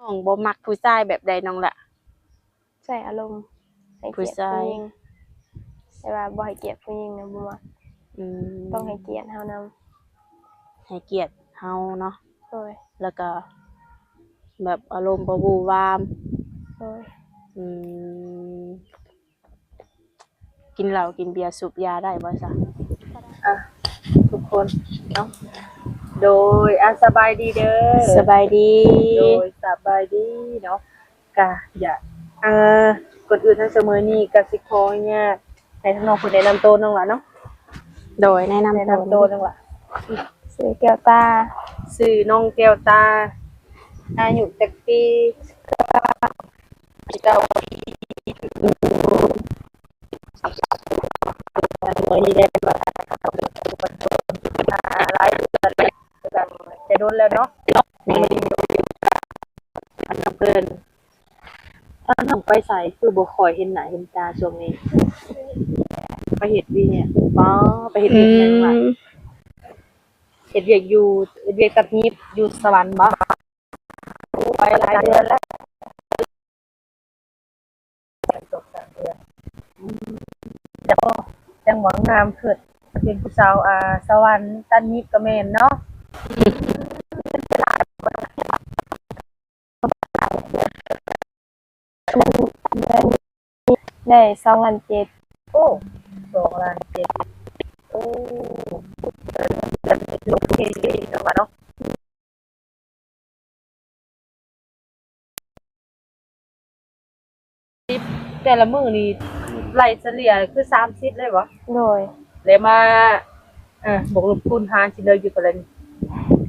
ນ້ອງບໍ່ມັກຜູ້ຊາຍແບບໃດນ້ອງລະ? ໃສ່ອາລົມ ໃຫ້ກຽດຜູ້ຍິງ ແຕ່ວ່າບໍ່ໃຫ້ກຽດຜູ້ຍິງນະບໍ່ມັກ. ອືມ ຕ້ອງໃຫ້ກຽດເຮົານຳ ໃຫ້ກຽດເຮົາເນາະ. ໂດຍ ແລ້ວກໍແບບອາລົມບໍ່ວູ່ວາມ. ໂດຍ ອືມ ກິນເຫຼົ້າກິນເບຍສູບຢາໄດ້ບໍ່ຊະ? ອ່ະ ທຸກຄົນເນາະ. ໂດຍ ອ່ະ ສະບາຍດີເດີ. ສະບາຍດີ. ໂດຍ ສະບາຍດີເນາະ. ກະຢາກ ເອີ ກ່ອນອື່ນທັງສະເໝີນີ້ກະຊິຂໍອະນຸຍາດໃຫ້ທາງນ້ອງເພິ່ນແນະນຳໂຕນ້ອງຫຼ້າເນາະ. ໂດຍ ແນະນຳ ແນະນຳໂຕ ໂຕນ້ອງຫຼ້າ. ຊື່ແກ້ວຕາ. ຊື່ນ້ອງແກ້ວຕາ. ອາຍຸຈັກປີ? ຈະດົນແລ້ວເນາະ. ແມ່ນ ອັນນັ້ນເພິ່ນ ເອີ ນ້ອງໄປໃສຄືບໍ່ຄ່ອຍເຫັນໜ້າເຫັນຕາຊ່ວງນີ້? ໄປເຮັດວຽກ. ອໍ ໄປເຮັດວຽກຫຍັງລະ? ອືມ ເຮັດວຽກຢູ່ ເຮັດວຽກຕັດຫຍິບຢູ່ສະຫວັນບໍ? ໄປຫຼາຍເດືອນແລ້ວ. ສອງສາມເດືອນ. ອືມ ຈັງຫວະງາມຂຶ້ນ ເປັນຜູ້ສາວ ອ່າ ສະຫວັນຕັດຫຍິບກໍແມ່ນເນາະ. ໄດ້ສອງລ້ານເຈັດ. ໂອ້ ສອງລ້ານເຈັດ. ໂອ້ ໂອເຄເນາະ. ແຕ່ລະມື້ນີ້ໄລ່ສະເລ່ຍຄືສາມສິບເລີຍບໍ? ໂດຍ. ແລ້ວມາ ເອີ ບວກລົບຄູນຫານຊິເຫຼືອຢູ່ເທົ່າໃດນີ້?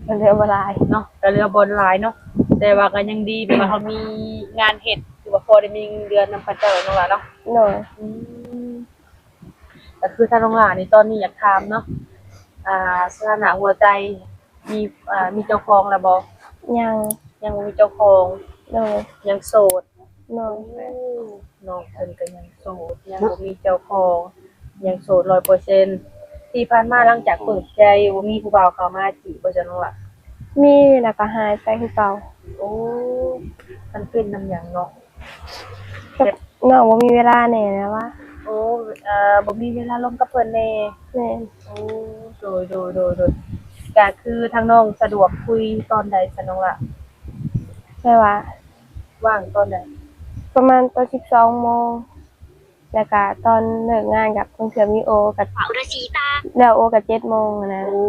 ກໍເຫຼືອບໍ່ຫຼາຍເນາະ ກໍເຫຼືອບໍ່ຫຼາຍເນາະ. ແຕ່ວ່າກໍຍັງດີ ແບບວ່າເຮົາມີງານເຮັດ ຖືວ່າພໍໄດ້ມີເງິນເດືອນນຳເຂົາເຈົ້າເນາະ ນ້ອງຫຼ້າເນາະ. ໂດຍ. ອືມ ກໍຄືທາງນ້ອງຫຼ້ານີ້ ຕອນນີ້ຢາກຖາມເນາະ ອ່າ ສະຖານະຫົວໃຈ ມີ ອ່າ ມີເຈົ້າຂອງແລ້ວບໍ່? ຍັງ. ຍັງບໍ່ມີເຈົ້າຂອງ. ໂດຍ. ຍັງໂສດ. ໂດຍ. ໂອ້ ນ້ອງເພິ່ນກໍຍັງໂສດ ຍັງບໍ່ມີເຈົ້າຂອງ ຍັງໂສດຮ້ອຍເປີເຊັນ. ທີ່ຜ່ານມາຫຼັງຈາກເປີດໃຈ ບໍ່ມີຜູ້ບ່າວເຂົ້າມາຈີບບໍ່ ນ້ອງຫຼ້າ? ມີ ແລ້ວກໍຫາຍໄປຄືເກົ່າ. ໂອ້ ມັນເປັນນຳຫຍັງເນາະ? ແບບນ້ອງບໍ່ມີເວລາແດ່ແລ້ວວະ. ໂອ້ ເອີ ບໍ່ມີເວລາລົມກັບເພິ່ນແດ່. ແມ່ນ. ໂອ້ ໂດຍ ໂດຍ ໂດຍ ໂດຍ. ກະຄືທາງນ້ອງສະດວກຄຸຍຕອນໃດຊະ ນ້ອງຫຼ້າ? ແບບວ່າ ວ່າງຕອນໃດ? ປະມານຕອນສິບສອງໂມງ ແລ້ວກະຕອນເລີກງານກະບາງເທື່ອມີໂອ ກະແລ້ວໂອກະເຈັດໂມງຫັ້ນນະ. ໂອ້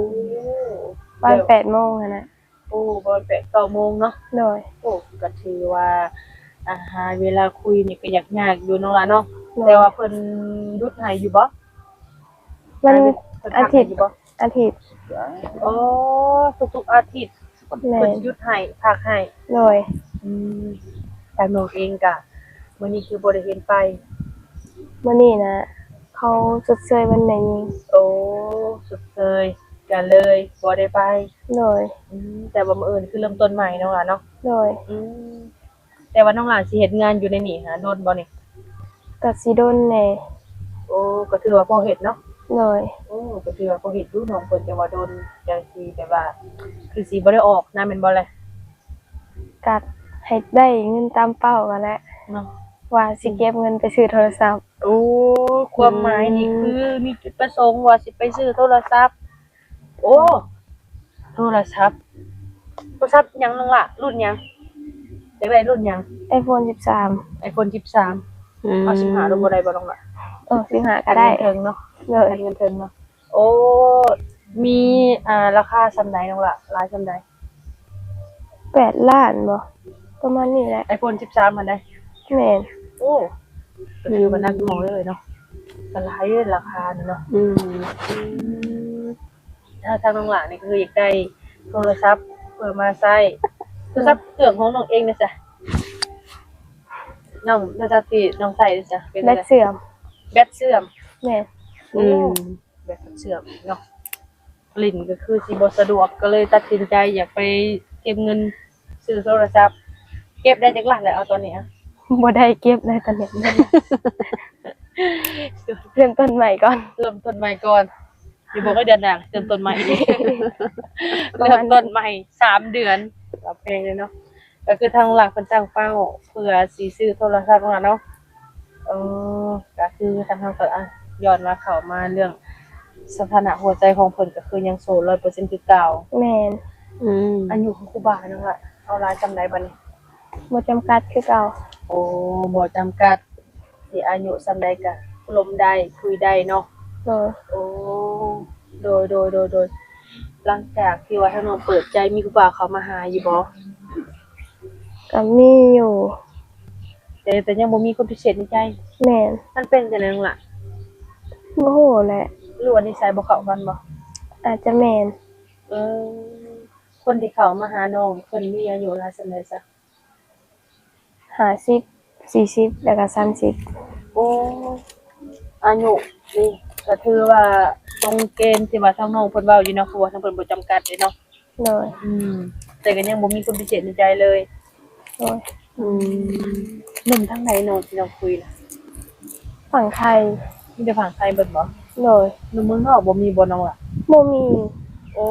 ປະມານແປດໂມງຫັ້ນນະ. ໂອ້ ປະມານແປດເກົ້າໂມງເນາະ. ໂດຍ. ໂອ້ ກໍຖືວ່າ ອາ ຫາເວລາຄຸຍນີ້ກໍຍາກໆຢູ່ ນ້ອງຫຼ້າເນາະ. ໂດຍ. ແຕ່ວ່າເພິ່ນຢຸດໃຫ້ຢູ່ບໍ່? ມັນ ອາທິດ ອາທິດ. ອໍ ທຸກໆອາທິດ. ແມ່ນ. ເພິ່ນຢຸດໃຫ້ ພັກໃຫ້. ໂດຍ. ອືມ ທາງນ້ອງເອງກະ ມື້ນີ້ຄືບໍ່ໄດ້ເຫັນໄປ? ມື້ນີ້ນະ ເຂົາຊົດເຊີຍວັນແມ່ຍິງ. ໂອ້ ຊົດເຊີຍ ກະເລີຍບໍ່ໄດ້ໄປ. ໂດຍ. ອືມ ແຕ່ວ່າມື້ອື່ນຄືເລີ່ມຕົ້ນໃໝ່ ນ້ອງຫຼ້າເນາະ. ໂດຍ. ອືມ ແຕ່ວ່ານ້ອງຫຼ້າຊິເຮັດງານຢູ່ໃນນີ້ຫາດົນບໍ່ນີ້? ກໍຊິດົນແດ່. ໂອ້ ກໍຖືວ່າພໍເຮັດເນາະ. ໂດຍ. ໂອ້ ກໍຖືວ່າພໍເຮັດຢູ່ ນ້ອງເພິ່ນຈັ່ງວ່າດົນ ຈັ່ງຊິແບບວ່າ ຄືຊິບໍ່ໄດ້ອອກນະ ແມ່ນບໍ່ລະ? ກໍໃຫ້ໄດ້ເງິນຕາມເປົ້າຫັ້ນແຫຼະເນາະ ວ່າຊິເກັບເງິນໄປຊື້ໂທລະສັບ. ໂອ້ ຄວາມໝາຍນີ້ ອືມ ຄືມີຈຸດປະສົງວ່າຊິໄປຊື້ໂທລະສັບ. ໂອ້ ໂທລະສັບ ໂທລະສັບຫຍັງ ນ້ອງຫຼ້າ? ລຸ້ນຫຍັງ? ຢາກໄດ້ລຸ້ນຫຍັງ? ໄອໂຟນສິບສາມ. ໄອໂຟນສິບສາມ. ອືມ ເອົາສິບຫ້າໂລດບໍ່ໄດ້ບໍ່ ນ້ອງຫຼ້າ? ເອີ ສິບຫ້າກໍໄດ້ ຄັນເງິນເຖິງເນາະ. ໂດຍ. ຄັນເງິນເຖິງເນາະ. ໂອ້ ມີ ອ່າ ລາຄາສ່ຳໃດ ນ້ອງຫຼ້າ? ຫຼາຍສ່ຳໃດ? ແປດລ້ານບໍ ປະມານນີ້ແຫຼະ. ໄອໂຟນສິບສາມຫັ້ນໃດ? ແມ່ນ. ໂອ້ ກໍຖືວ່າໜັກໜ່ວງເລີຍເນາະ ກໍຫຼາຍເດ້ລາຄານີ້ເນາະ. ອືມ ອືມ ຖ້າທາງນ້ອງຫຼ້ານີ້ກໍຄືຢາກໄດ້ໂທລະສັບເພື່ອມາໃຊ້. ໂທລະສັບເຄື່ອງຂອງນ້ອງເອງນີ້ຊະ ນ້ອງ ໂທລະສັບທີ່ນ້ອງໃຊ້ນີ້ຊະ ເປັນແບດເສື່ອມ. ແບດເສື່ອມ. ແມ່ນ. ໂອ້ ອືມ ແບດເສື່ອມເນາະ. ຫຼິ້ນກໍຄືຊິບໍ່ສະດວກ ກໍເລີຍຕັດສິນໃຈຢາກໄປເກັບເງິນຊື້ໂທລະສັບ. ເກັບໄດ້ຈັກລ້ານແລ້ວ ເອົາຕອນນີ້? ບໍ່ໄດ້ເກັບໄດ້ຕອນນີ້ ເລີ່ມຕົ້ນໃໝ່ກ່ອນ. ເລີ່ມຕົ້ນໃໝ່ກ່ອນ. ຢູ່ບໍ່ ກໍເດືອນໜ້າເລີ່ມຕົ້ນໃໝ່ອີກ. ເລີ່ມຕົ້ນໃໝ່ສາມເດືອນ ກໍແພງເລີຍເນາະ. ແບ ກໍຄືທາງຫຼັກເພິ່ນຕັ້ງເປົ້າເພື່ອຊິຊື້ໂທລະສັບຫັ້ນເນາະ. ເອີ ກໍຄືທາງເຮົາກໍ ອ່ະ ຍ້ອນວ່າເຂົ້າມາເລື່ອງສະຖານະຫົວໃຈຂອງເພິ່ນກໍຄືຍັງໂສດຮ້ອຍເປີເຊັນຄືເກົ່າ. ແມ່ນ. ອືມ ອາຍຸຂອງຄູບາເນາະ ເອົາຫຼາຍສ່ຳໃດບັດນີ້? ບໍ່ຈຳກັດຄືເກົ່າ. ໂອ້ ບໍ່ຈຳກັດ ຊິອາຍຸສ່ຳໃດກໍລົມໄດ້ ຄຸຍໄດ້ເນາະ. ໂດຍ. ໂອ້ ໂດຍ ໂດຍ ໂດຍ ໂດຍ. ຫຼັງຈາກທີ່ວ່າທາງນ້ອງເປີດໃຈ ມີຜູ້ບ່າວເຂົ້າມາຫາຢູ່ບໍ່? ກໍມີຢູ່ ແຕ່ ແຕ່ຍັງບໍ່ມີຄົນພິເສດໃນໃຈ. ແມ່ນ. ມັນເປັນຈັ່ງໃດນ້ອງລະ? ບໍ່ຮູ້ແຫຼະ ຫຼືວ່ານິໄສບໍ່ເຂົ້າກັນບໍ່? ອາດຈະແມ່ນ. ເອີ ຄົນທີ່ເຂົ້າມາຫານ້ອງ ເພິ່ນມີອາຍຸຫຼາຍສ່ຳໃດຊະ? ຫ້າສິບ ສີ່ສິບ ແລ້ວກໍສາມສິບ. ໂອ້ ອາຍຸນີ້ກໍຖືວ່າຕົງເກນທີ່ວ່າທາງນ້ອງເພິ່ນເວົ້າຢູ່ເນາະ ເພາະວ່າທາງເພິ່ນບໍ່ຈຳກັດເດ້ເນາະ. ໂດຍ. ອືມ ແຕ່ກໍຍັງບໍ່ມີຄົນພິເສດໃນໃຈເລີຍ. ໂດຍ. ອືມ ໜຸ່ມທາງໃດນ້ອງທີ່ນ້ອງຄຸຍນະ? ຝັ່ງໄທ. ມີແຕ່ຝັ່ງໄທເບິດບໍ່? ໂດຍ. ໜຸ່ມເມືອງນອກບໍ່ມີບໍ່ນ້ອງລະ? ບໍ່ມີ. ໂອ້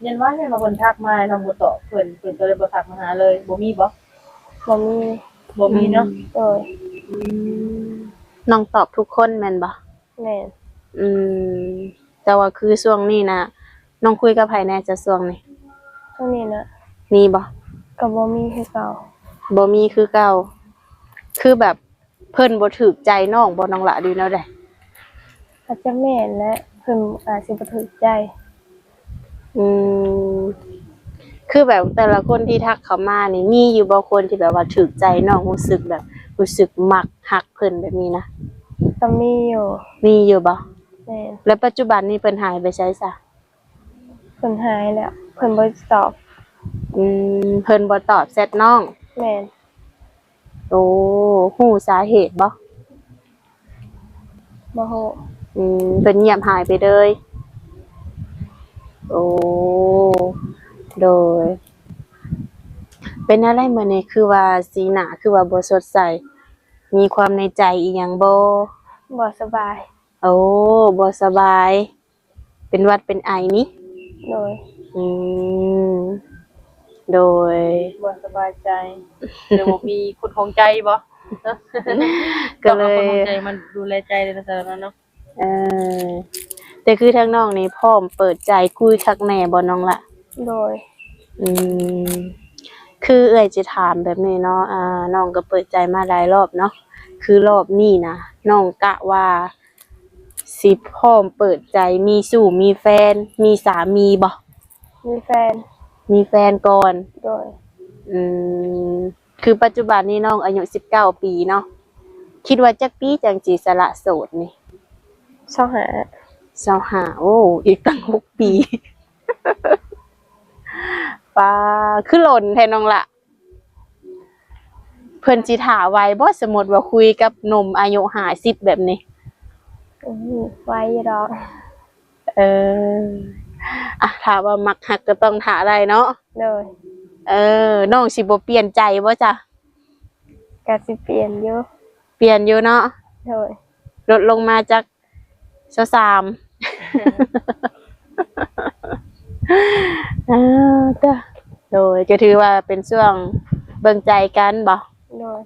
ຢ້ານວ່າ ຢ້ານວ່າເພິ່ນທັກມານ້ອງບໍ່ຕອບເພິ່ນ ເພິ່ນກໍເລີຍບໍ່ທັກມາຫາເລີຍ ບໍ່ມີບໍ່? ບໍ່ມີ. ບໍ່ມີເນາະ. ອືມ ໂດຍ. ອືມ ນ້ອງຕອບທຸກຄົນແມ່ນບໍ່? ແມ່ນ. ອືມ ແຕ່ວ່າຄືຊ່ວງນີ້ນະ ນ້ອງຄຸຍກັບໃຜແດ່ຈະຊ່ວງນີ້? ຊ່ວງນີ້ນະ ມີບໍ່? ກໍບໍ່ມີຄືເກົ່າ. ບໍ່ມີຄືເກົ່າ. ຄືແບບ ເພິ່ນບໍ່ຖືກໃຈນ້ອງບໍ່ນ້ອງຫຼ້າ ຫຼືແນວໃດ? ອາດຈະແມ່ນແຫຼະ ເພິ່ນອາດຊິບໍ່ຖືກໃຈ. ອືມ ຄືແບບແຕ່ລະຄົນທີ່ທັກເຂົ້າມານີ້ ມີຢູ່ບໍ່ຄົນທີ່ແບບວ່າຖືກໃຈນ້ອງ ຮູ້ສຶກແບບ ຮູ້ສຶກມັກຮັກເພິ່ນແບບນີ້ນະ? ກໍມີຢູ່. ມີຢູ່ບໍ່? ແມ່ນ. ແລ້ວປັດຈຸບັນນີ້ເພິ່ນຫາຍໄປໃສຊະ? ເພິ່ນຫາຍແລ້ວ ເພິ່ນບໍ່ຕອບ. ອືມ ເພິ່ນບໍ່ຕອບແຊັດນ້ອງ. ແມ່ນ. ໂອ້ ຮູ້ສາເຫດບໍ່? ບໍ່ຮູ້. ອືມ ເພິ່ນງຽບຫາຍໄປເລີຍ. ໂອ້ ໂດຍ. ເປັນແນວໃດມື້ນີ້ ຄືວ່າສີໜ້າຄືວ່າບໍ່ສົດໃສ? ມີຄວາມໃນໃຈອີ່ຫຍັງບໍ່? ບໍ່ສະບາຍ. ໂອ້ ບໍ່ສະບາຍ. ເປັນຫວັດເປັນໄອນີ້? ໂດຍ. ອືມ ໂດຍ. ບໍ່ສະບາຍໃຈ ແຕ່ບໍ່ມີຄົນຂອງໃຈບໍ່? ກໍເລີຍ ຕ້ອງຫາຄົນຂອງໃຈມາດູແລໃຈເດ້ ຊັ້ນເນາະ. ເອີ ແຕ່ຄືທາງນ້ອງນີ້ພ້ອມເປີດໃຈຄຸຍຄັກແນ່ບໍ່ນ້ອງລະ? ໂດຍ. ອືມ ຄືເອື້ອຍຈະຖາມແບບນີ້ເນາະ ອ່າ ນ້ອງກໍເປີດໃຈມາຫຼາຍຮອບເນາະ ຄືຮອບນີ້ນະ ນ້ອງກະວ່າ ຊິພ້ອມເປີດໃຈມີຊູ້ມີແຟນ ມີສາມີບໍ່? ມີແຟນ. ມີແຟນກ່ອນ. ໂດຍ. ອືມ ຄືປັດຈຸບັນນີ້ນ້ອງອາຍຸສິບເກົ້າປີເນາະ ຄິດວ່າຈັກປີຈັ່ງຊິສະຫຼະໂສດນີ້? ຊາວຫ້າ. ຊາວຫ້າ ໂອ້ ອີກຕັ້ງຫົກປີ ປາ ຄືຫຼົ່ນແທ້ນ້ອງລະ. ເພິ່ນຊິຖ້າໄວບໍ່? ສົມມຸດວ່າຄຸຍກັບໜຸ່ມອາຍຸຫ້າສິບແບບນີ້. ອືມ ໄວຢູ່ດອກ. ເອີ ອ່ະ ຖ້າວ່າມັກຮັກກໍຕ້ອງຖ້າໄດ້ເນາະ. ໂດຍ. ເອີ ນ້ອງຊິບໍ່ປ່ຽນໃຈບໍ່ຈະ? ກໍຊິປ່ຽນຢູ່. ປ່ຽນຢູ່ເນາະ. ໂດຍ. ລົດລົງມາຈັກ ຊາວສາມ ເອີ ເດີ ໂດຍ ກໍຖືວ່າເປັນຊ່ວງເບິ່ງໃຈກັນບໍ? ໂດຍ.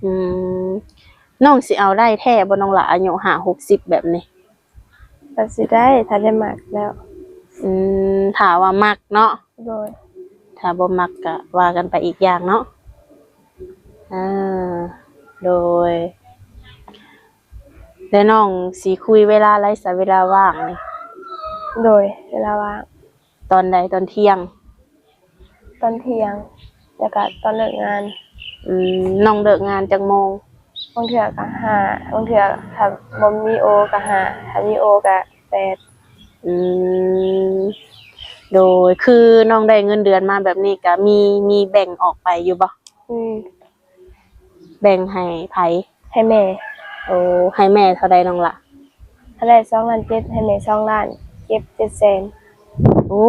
ອືມ ນ້ອງຊິເອົາໄດ້ແທ້ບໍ່ນ້ອງຫຼ້າ ອາຍຸຫ້າຫົກສິບແບບນີ້? ກໍຊິໄດ້ ຖ້າໄດ້ມັກແລ້ວ. ອືມ ຖ້າວ່າມັກເນາະ. ໂດຍ. ຖ້າບໍ່ມັກກໍວ່າກັນໄປອີກຢ່າງເນາະ. ເອີ ໂດຍ. ແລ້ວນ້ອງຊິຄຸຍເວລາໃດຊະ ເວລາວ່າງນີ້? ໂດຍ ເວລາວ່າງ. ຕອນໃດ? ຕອນທ່ຽງ? ຕອນທ່ຽງ ແລ້ວກະຕອນເລີກງານ. ອືມ ນ້ອງເລີກງານຈັກໂມງ? ບາງເທື່ອກະຫ້າ ບາງເທື່ອຖ້າບໍ່ມີໂອກະຫ້າ ຖ້າມີໂອກະແປດ. ອືມ ໂດຍ ຄືນ້ອງໄດ້ເງິນເດືອນມາແບບນີ້ກະມີ ມີແບ່ງອອກໄປຢູ່ບໍ່? ອືມ ແບ່ງໃຫ້ໃຜ? ໃຫ້ແມ່. ໂອ້ ໃຫ້ແມ່ເທົ່າໃດນ້ອງຫຼ້າ? ໃຫ້ໄດ້ສອງລ້ານເຈັດ ໃຫ້ແມ່ສອງລ້ານ ເກັບເຈັດແສນ. ໂອ້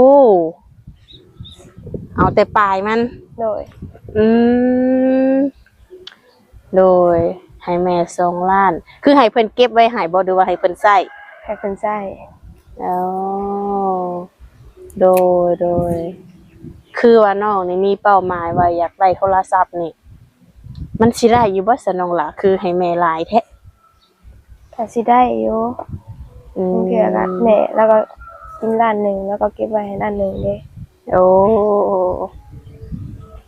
ເອົາແຕ່ປາຍມັນ. ໂດຍ. ອືມ ໂດຍ ໃຫ້ແມ່ສອງລ້ານ ຄືໃຫ້ເພິ່ນເກັບໄວ້ໃຫ້ບໍ່ ຫຼືວ່າໃຫ້ເພິ່ນໃຊ້? ໃຫ້ເພິ່ນໃຊ້. ອໍ ໂດຍ ໂດຍ. ຄືວ່ານ້ອງນີ້ມີເປົ້າໝາຍວ່າຢາກໄດ້ໂທລະສັບນີ້ ມັນຊິໄດ້ຢູ່ບໍ່ຊະນ້ອງຫຼ້າ? ຄືໃຫ້ແມ່ຫຼາຍແທ້. ກໍຊິໄດ້ຢູ່. ອືມ ບາງເທື່ອກໍແມ່ລາວກໍກິນລ້ານໜຶ່ງ ລາວກໍເກັບໄວ້ໃຫ້ລ້ານໜຶ່ງເດ້. ໂອ້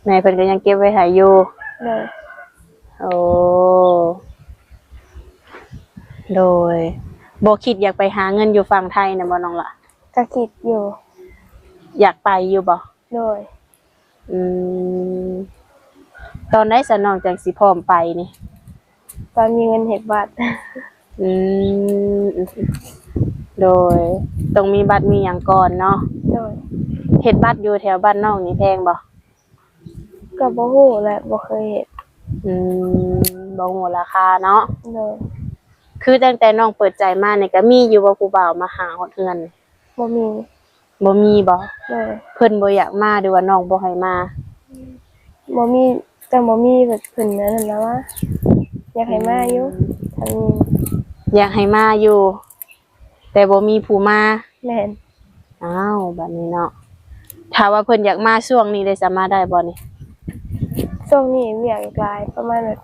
ແມ່ເພິ່ນກໍຍັງເກັບໄວ້ໃຫ້ຢູ່. ໂດຍ. ໂອ້ ໂດຍ. ບໍ່ຄິດຢາກໄປຫາເງິນຢູ່ຝັ່ງໄທນະບໍ່ນ້ອງຫຼ້າ? ກໍຄິດຢູ່. ຢາກໄປຢູ່ບໍ່? ໂດຍ. ອືມ ຕອນໃດຊະນ້ອງຈັ່ງຊິພ້ອມໄປນີ້? ຕອນມີເງິນເຮັດບັດ. ອືມ ໂດຍ ຕ້ອງມີບັດມີຫຍັງກ່ອນເນາະ. ໂດຍ. ເຮັດບັດຢູ່ແຖວບ້ານນ້ອງນີ້ແພງບໍ່? ກໍບໍ່ຮູ້ແຫຼະ ບໍ່ເຄີຍເຮັດ. ອືມ ບໍ່ຮູ້ລາຄາເນາະ. ໂດຍ. ຄືຕັ້ງແຕ່ນ້ອງເປີດໃຈມານີ້ ກໍມີຢູ່ບໍ່ຜູ້ບ່າວມາຫາຮອດເຮືອນ? ບໍ່ມີ. ບໍ່ມີບໍ່? ໂດຍ. ເພິ່ນບໍ່ຢາກມາ ຫຼືວ່ານ້ອງບໍ່ໃຫ້ມາ? ບໍ່ມີ ຈັ່ງບໍ່ມີ ແບບເພິ່ນອັນນັ້ນລະວ່າ ຢາກໃຫ້ມາຢູ່. ອືມ ຖ້າມີ ຢາກໃຫ້ມາຢູ່ ແຕ່ບໍ່ມີຜູ້ມາ. ແມ່ນ. ອ້າວ ບາດນີ້ເນາະ ຖ້າວ່າເພິ່ນຢາກມາຊ່ວງນີ້ເດ ສາມາດໄດ້ບໍ່ນີ້? ຊ່ວງນີ້ວຽກຫຼາຍ ປະມານແບບ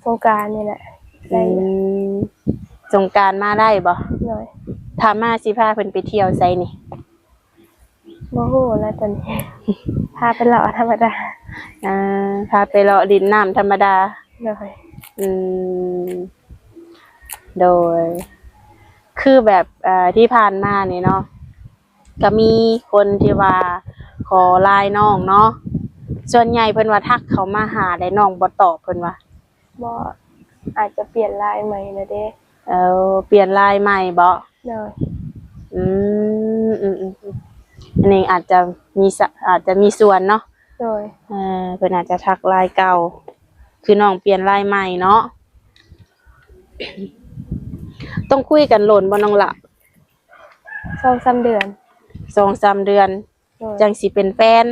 ສົງການນີ້ແຫຼະ ໄດ້ຢູ່. ອືມ ສົງການມາໄດ້ບໍ່? ໂດຍ. ຖ້າມາຊິພາເພິ່ນໄປທ່ຽວໃສນີ້? ບໍ່ຮູ້ແຫຼະຕອນນີ້ ພາໄປເລາະທຳມະດາ. ອ່າ ພາໄປເລາະຫຼິ້ນນ້ຳທຳມະດາ. ໂດຍ. ອືມ ໂດຍ. ຄືແບບ ເອີ ທີ່ຜ່ານມານີ້ເນາະ ກໍມີຄົນທີ່ວ່າຂໍ LINE ນ້ອງເນາະ ສ່ວນໃຫຍ່ເພິ່ນວ່າທັກເຂົ້າມາຫາ ແລະ ນ້ອງບໍ່ຕອບ ເພິ່ນວ່າ. ບໍ່ ອາດຈະປ່ຽນ LINE ໃໝ່ແລ້ວເດ້. ເອີ ປ່ຽນ LINE ໃໝ່ບໍ? ໂດຍ. ອືມ ອືມໆໆ ອັນນີ້ອາດຈະມີສະ ອາດຈະມີສ່ວນເນາະ. ໂດຍ. ເອີ ເພິ່ນອາດຈະທັກ LINE ເກົ່າ ຄືນ້ອງປ່ຽນ LINE ໃໝ່ເນາະ. ຕ້ອງຄຸຍກັນດົນບໍ່ນ້ອງຫຼ້າ? ສອງສາມເດືອນ. ສອງສາມເດືອນ. ໂດຍ. ຈັ່ງຊິເປັນແຟນ.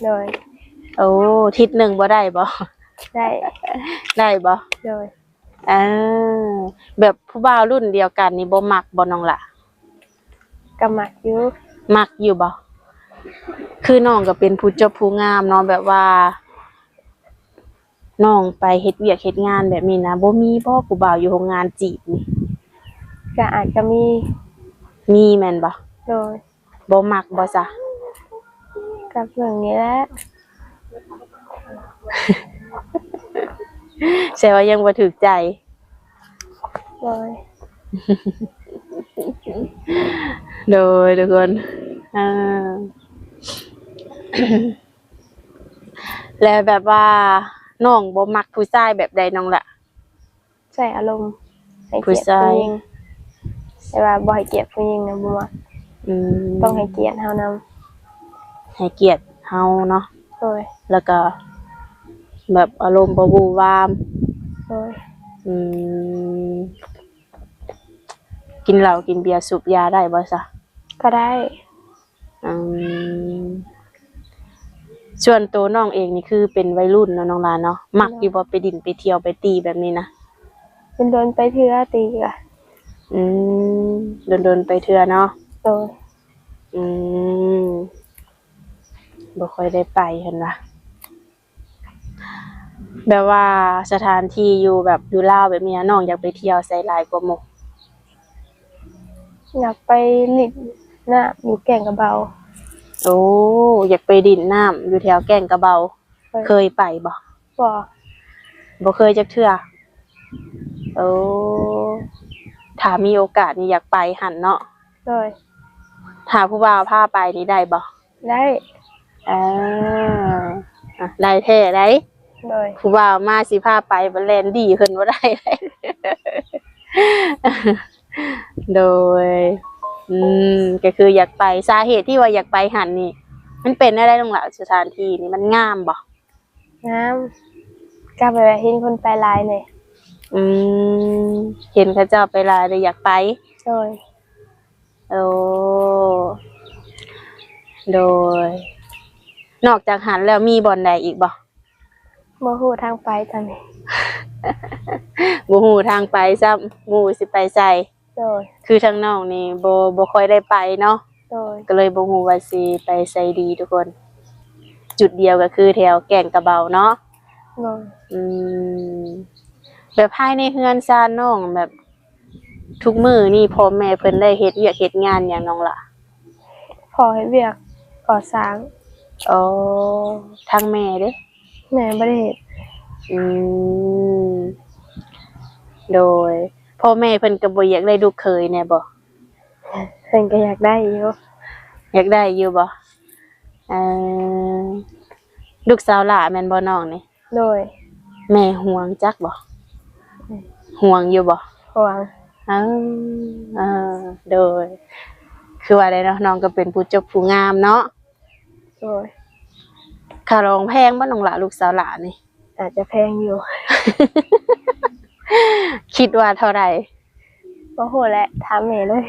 ໂດຍ. ໂອ້ ທິດໜຶ່ງບໍ່ໄດ້ບໍ? ໄດ້. ໄດ້ບໍ? ໂດຍ. ເອີ ແບບຜູ້ບ່າວລຸ້ນດຽວກັນນີ້ບໍ່ມັກບໍ່ນ້ອງຫຼ້າ? ກໍມັກຢູ່. ມັກຢູ່ບໍ? ຄືນ້ອງກໍເປັນຜູ້ຈົບຜູ້ງາມເນາະ ແບບວ່າ ນ້ອງໄປເຮັດວຽກເຮັດງານແບບນີ້ນະ ບໍ່ມີບໍຜູ້ບ່າວຢູ່ໂຮງງານຈີບນີ້? ກໍອາດຈະມີ. ມີແມ່ນບໍ? ໂດຍ. ບໍ່ມັກບໍຊະ? ກໍເບິ່ງນີ້ແຫຼະ. ແສດງວ່າຍັງບໍ່ຖືກໃຈ. ໂດຍ. ໂດຍ ທຸກຄົນ ອ່າ ແລ້ວແບບວ່ານ້ອງບໍ່ມັກຜູ້ຊາຍແບບໃດນ້ອງລະ? ໃສ່ອາລົມ ໃຫ້ກຽດຜູ້ຍິງ ແຕ່ວ່າບໍ່ໃຫ້ກຽດຜູ້ຍິງນະບໍ່ມັກ. ອືມ ຕ້ອງໃຫ້ກຽດເຮົານຳ. ໃຫ້ກຽດເຮົາເນາະ. ໂດຍ. ແລ້ວກໍແບບອາລົມບໍ່ວູ່ວາມ. ໂດຍ. ອືມ ກິນເຫຼົ້າກິນເບຍສູບຢາໄດ້ບໍ່ຊະ? ກໍໄດ້. ອືມ ສ່ວນໂຕນ້ອງເອງນີ້ຄືເປັນໄວລຸ້ນເນາະນ້ອງຫຼ້າເນາະ ມັກຢູ່ບໍ່ ໄປດິນໄປທ່ຽວໄປຕີແບບນີ້ນະ? ດົນໆໄປເທື່ອຕີກະ. ອືມ ດົນໆໄປເທື່ອເນາະ. ໂດຍ. ອືມ ບໍ່ຄ່ອຍໄດ້ໄປຫັ້ນຫວາ? ແບບວ່າສະຖານທີ່ຢູ່ແບບຢູ່ລາວແບບນີ້ ນ້ອງຢາກໄປທ່ຽວໃສຫຼາຍກວ່າໝູ່? ຢາກໄປຫຼິ້ນນ້ຳຢູ່ແກ້ງກະເບົາ. ໂອ້ ຢາກໄປຫຼິ້ນນ້ຳຢູ່ແຖວແກ້ງກະເບົາ. ໂດຍ. ເຄີຍໄປບໍ່? ບໍ່. ບໍ່ເຄີຍຈັກເທື່ອ. ໂອ້ ຖ້າມີໂອກາດນີ້ຢາກໄປຫັ້ນເນາະ. ໂດຍ. ຖ້າຜູ້ບ່າວພາໄປນີ້ໄດ້ບໍ່? ໄດ້. ເອີ ອ່ະ ໄດ້ແທ້ໃດ໋. ໂດຍ. ຜູ້ບ່າວມາຊິພາໄປ ບັດແລ່ນດີເພິ່ນບໍ່ໄດ້ໃດ໋. ໂດຍ. ອືມ ກໍຄືຢາກໄປ. ສາເຫດທີ່ວ່າຢາກໄປຫັ້ນນີ້ ມັນເປັນແນວໃດນ້ອງຫຼ້າ? ສະຖານທີ່ນີ້ມັນງາມບໍ່? ງາມ. ກໍແບບວ່າເຫັນຄົນໄປຫຼາຍແດ່. ອືມ ເຫັນເຂົາເຈົ້າໄປຫຼາຍເລີຍຢາກໄປ. ໂດຍ. ໂອ້ ໂດຍ. ນອກຈາກຫັ້ນແລ້ວມີບ່ອນໃດອີກບໍ່? ບໍ່ຮູ້ທາງໄປຕອນນີ້. ບໍ່ຮູ້ທາງໄປຊ້ຳ ບໍ່ຮູ້ຊິໄປໃສ. ໂດຍ. ຄືທາງນ້ອງນີ້ບໍ່ ບໍ່ຄ່ອຍໄດ້ໄປເນາະ. ໂດຍ. ກໍເລີຍບໍ່ຮູ້ວ່າຊິໄປໃສດີທຸກຄົນ. ຈຸດດຽວກໍຄືແຖວແກ້ງກະເບົາເນາະ. ໂດຍ. ອືມ ແບບພາຍໃນເຮືອນຊານນ້ອງ ແບບທຸກມື້ນີ້ພໍ່ແມ່ເພິ່ນໄດ້ເຮັດວຽກເຮັດງານຫຍັງນ້ອງຫຼ້າ? ພໍ່ເຮັດວຽກກໍ່ສ້າງ. ອໍ ທາງແມ່ເດ້? ແມ່ບໍ່ໄດ້ເຮັດ. ອືມ ໂດຍ. ພໍ່ແມ່ເພິ່ນກໍບໍ່ຢາກໄດ້ລູກເຂີຍແດ່ບໍ່? ເພິ່ນກໍຢາກໄດ້ຢູ່. ຢາກໄດ້ຢູ່ບໍ່? ເອີ ລູກສາວຫຼ້າແມ່ນບໍ່ນ້ອງນີ້? ໂດຍ. ແມ່ຫ່ວງຈັກບໍ່? ຫ່ວງຢູ່ບໍ່? ຫ່ວງ. ເອີ ເອີ ໂດຍ. ຄືວ່າໄດ້ເນາະ ນ້ອງກໍເປັນຜູ້ຈົບຜູ້ງາມເນາະ. ໂດຍ. ຄ່າດອງແພງບໍ່ນ້ອງຫຼ້າ ລູກສາວຫຼ້ານີ້? ອາດຈະແພງຢູ່. ຄິດວ່າເທົ່າໃດ? ບໍ່ຮູ້ແຫຼະ ຖາມແມ່ເລີຍ.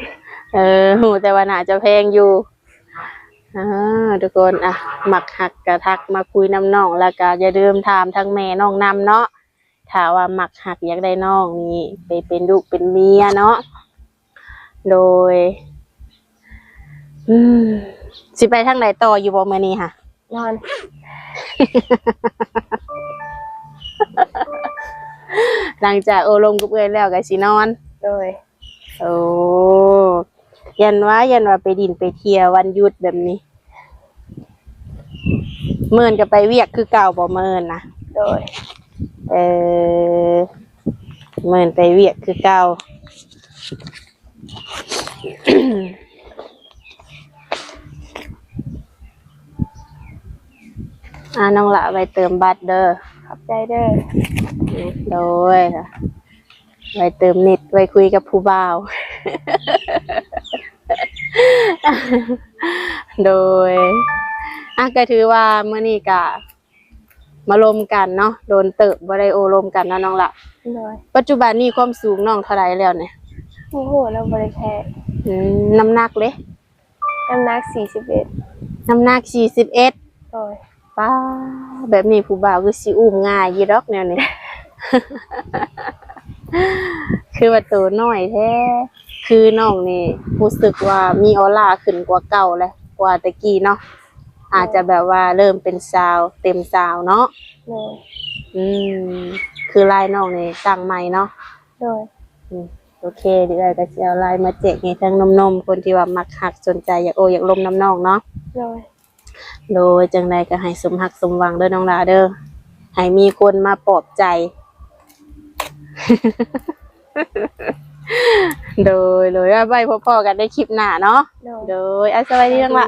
ເອີ ຮູ້ແຕ່ວ່າໜ້າຈະແພງຢູ່. ເອີ ທຸກຄົນ ອ່ະ ມັກຮັກກະທັກມາຄຸຍນຳນ້ອງ ແລ້ວກະຢ່າລືມຖາມທາງແມ່ນ້ອງນຳເນາະ. ຖ້າວ່າມັກຮັກຢາກໄດ້ນ້ອງນີ້ໄປເປັນລູກເປັນເມຍເນາະ. ໂດຍ. ອືມ ຊິໄປທາງໃດຕໍ່ຢູ່ບໍ່ມື້ນີ້ຫະ? ນອນ. ຫຼັງຈາກໂອ້ລົມກັບເອື້ອຍແລ້ວກໍຊິນອນ. ໂດຍ. ໂອ້ ຢ້ານວ່າ ຢ້ານວ່າໄປດິນໄປທ່ຽວວັນຢຸດແບບນີ້. ມື້ອື່ນກໍໄປວຽກຄືເກົ່າບໍ່ ມື້ອື່ນນະ? ໂດຍ. ເອີ ມື້ອື່ນໄປວຽກຄືເກົ່າ. ອ່າ ນ້ອງຫຼ້າໄວ້ເຕີມບັດເດີ. ຂອບໃຈເດີ. ໂດຍ. ໄວ້ເຕີມເນັດ ໄວ້ຄຸຍກັບຜູ້ບ່າວ. ໂດຍ. ອ່ະ ກໍຖືວ່າມື້ນີ້ກະ ມາລົມກັນເນາະ ໂດນເຕີບບໍ່ໄດ້ໂອ້ລົມກັນເນາະນ້ອງຫຼ້າ. ໂດຍ. ປັດຈຸບັນນີ້ຄວາມສູງນ້ອງເທົ່າໃດແລ້ວນີ້? ບໍ່ຮູ້ ຍັງບໍ່ໄດ້ແທກ. ອືມ ນ້ຳໜັກເດ້? ນ້ຳໜັກສີ່ສິບເອັດ. ນ້ຳໜັກສີ່ສິບເອັດ. ໂດຍ. ປ້າ ແບບນີ້ຜູ້ບ່າວຄືຊິອຸ້ມງ່າຍຢູ່ດອກແນວນີ້. ຄືວ່າໂຕນ້ອຍແທ້. ຄືນ້ອງນີ້ຮູ້ສຶກວ່າມີອອລາຂຶ້ນກວ່າເກົ່າແຫຼະ ກວ່າແຕ່ກີ້ເນາະ. ອາດຈະແບບວ່າເລີ່ມເປັນສາວເຕັມສາວເນາະ. ໂດຍ. ອືມ ຄືລາຍນ້ອງນີ້ຕັ້ງໃໝ່ເນາະ. ໂດຍ. ອືມ ໂອເຄ ດຽວເອື້ອຍກໍຊິເອົາລາຍມາແຈກໃຫ້ທາງໜຸ່ມໆ ຄົນທີ່ວ່າມັກຮັກສົນໃຈຢາກໂອ້ຢາກລົມນຳນ້ອງເນາະ. ໂດຍ. ໂດຍ ຈັ່ງໃດກໍໃຫ້ສົມຮັກສົມຫວັງເດີນ້ອງຫຼ້າເດີ ໃຫ້ມີຄົນມາປອບໃຈ. ໂດຍ ໂດຍ ໄວ້ພົບພໍ້ກັນໃນຄລິບໜ້າເນາະ. ໂດຍ. ໂດຍ ອາ ສະບາຍດີນ້ອງຫຼ້າ.